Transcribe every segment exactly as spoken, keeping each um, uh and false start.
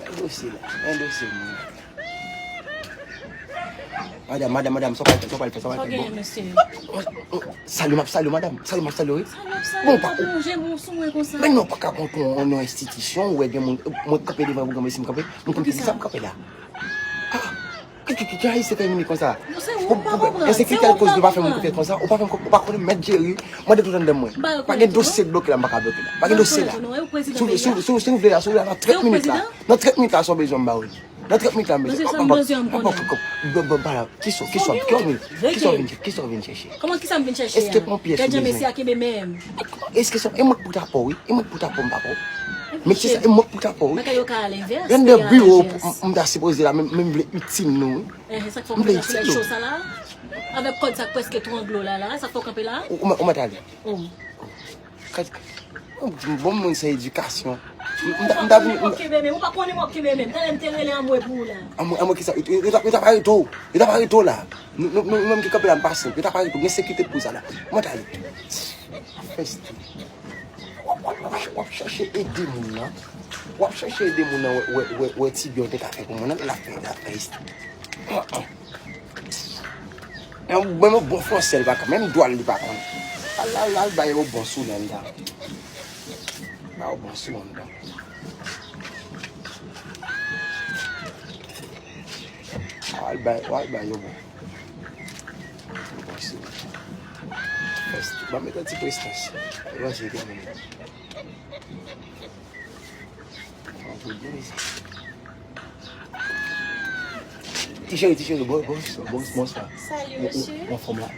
Fè dosye la, fè dosye moun. Madanm, madanm, madanm, sa w pral fè, sa w pral fè, sa w pral fè, bon. Sa w gen, mesye? Salye, m ap salye w, madanm. Salye, m ap salye w, wi. Salye, m ap salye w, w ap lonje men w sou mwen konsa. Men non, w pa ka konn yon, yon enstitisyon, ou wè gen moun, mwen kanpe devan pou granmesi, m kanpe, m kanpe, kisa m kanpe la? Ah, ki, ki, ki, ki Ayisyen fè vini konsa? Pou, pou, ensekirite al koz nou pa fè moun konfyans konsa, ou pa fè m, ou pa konnen mèt Jerry, mande tout anndan mwen. Pa gen dosye k bloke la, m pa ka bloke la. Pa gen dosye la. Si w vle, si w vle, si w vle la, si w vle la, nan trant minit la. Nan trant minit la, sa w bezwen m ba w li. Nan trant minit la, m bezwen. Bon, bon, bon, bon, bon, kisa, kisa, kisa w vin, kisa w vin, kisa w vin chèche? Kòman kisa m vin chèche a? Èske se yon pyès ou bezwen? Gad jan mesye a kenbe men m. Èske se, e mwen k pou ta pa w, wi. E mwen k pou ta pa w, m pa pa w. Mesye sa, e mwen k pou ta pa w, wi. Bagay yo ka al envès. Rann nan biwo, m, m ta sipoze la, men, men m vle itil nou, wi. Sa k fè w kanpe la sou lè cho sa la? Avèk kòd sa k prèske trangle w la, la, sa k fè w kanpe la? Ou, ou mèt ale. Oh. Kat, bon, moun san edikasyon. M, m, m, m ta vin, m, kenbe men, ou pa konnen mwen kenbe men. Talè m te rele anmwe pou ou la. Anmwe, anmwe kisa? Yo, yo, yo t ap arete w. Yo t ap arete w la. Nou, nou, nou, nou menm ki kanpe la, m pa senp. Yo t ap arete w. Gen sekirite pou sa la. Mwen t ale. Fèsti. W ap, w ap, w ap, w ap chèche ede moun nan. W ap chèche ede moun nan wè, wè, wè, wè ti byen w te ka fè pou moun nan. L ap fè, l ap fè. An, an. Yon, menm yon bon fransè li pa konn, menm dwal li pa konn. Al, al, al bay yon bon sou lè m ta. Bay yon bon sou lè m ta. Al bay, al bay yon bon. Yon bon sou. Fèsti. Ban m met yon ti prestans. Yon ti prestans. Ti cheri, ti cheri, bon, bon, bon, bonswa. Salut, monsieur. Ou anfòm la?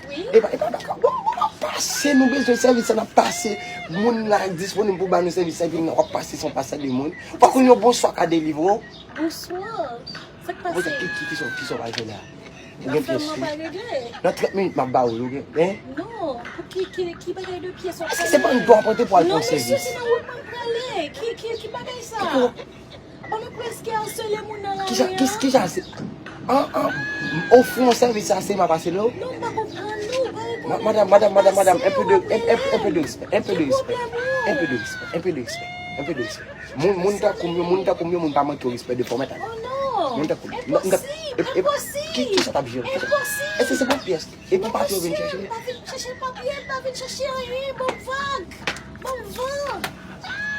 Wi. Epa, epa, dakò. Bon, bon, n ap pase, nou bezwen sèvis sa, n ap pase. Moun la disponib pou ba nou sèvis sa, epi w ap pase san pase de moun. Ou pa konn yon bonswa ka delivre w? Bonswa. Sa k pase? Ki, ki, kisa, kisa w pral fè la? Ou gen pyès wi. Nan trant minit m ap ba ou l, ou gen, en? Non, pou ki, ki, ki bagay de pyès w ap pale? Èske se pa yon dwa w ap pote pou al pran sèvis? Non, mesye, se nan wout m ap prale. Ki, ki, ki bagay sa? Ban m prèske asele moun nan lari a. Kisa, kisa, kisa se? An, an, ofri yon sèvis sa, se m ap asele w? Non, m pa konprann, non, pa reponn. Madanm, madanm, madanm, madanm, un peu de, un, un, un peu de respect, un peu de respect, un peu de respect, un peu de respect, un peu de respect. Moun, moun tankou m yo, moun tankou m yo, moun pa manke w respè de fò mèt ale. Oh non! Moun tankou m yo. Enposib! Enposib! Ki, kisa w t ap jere? Enposib! Èske se pa pyès? E pou papye w vin chèche? M pa vin chèche papye, m pa vin chèche anyen, ban m vag! Ban m vag!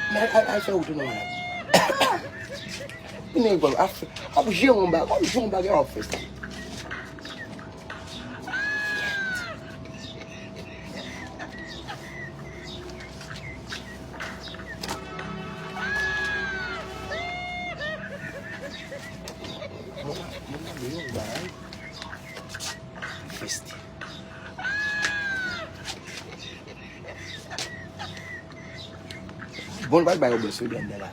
Men al, al, al fè wout ou non, madanm. Vin nèg w ap, ap jere yon bagay, w ap jere yon bagay w ap fè sa. Mwen, mwen gade yon bagay. Festi. Bon, l pral bay yon bòs wi anndan la.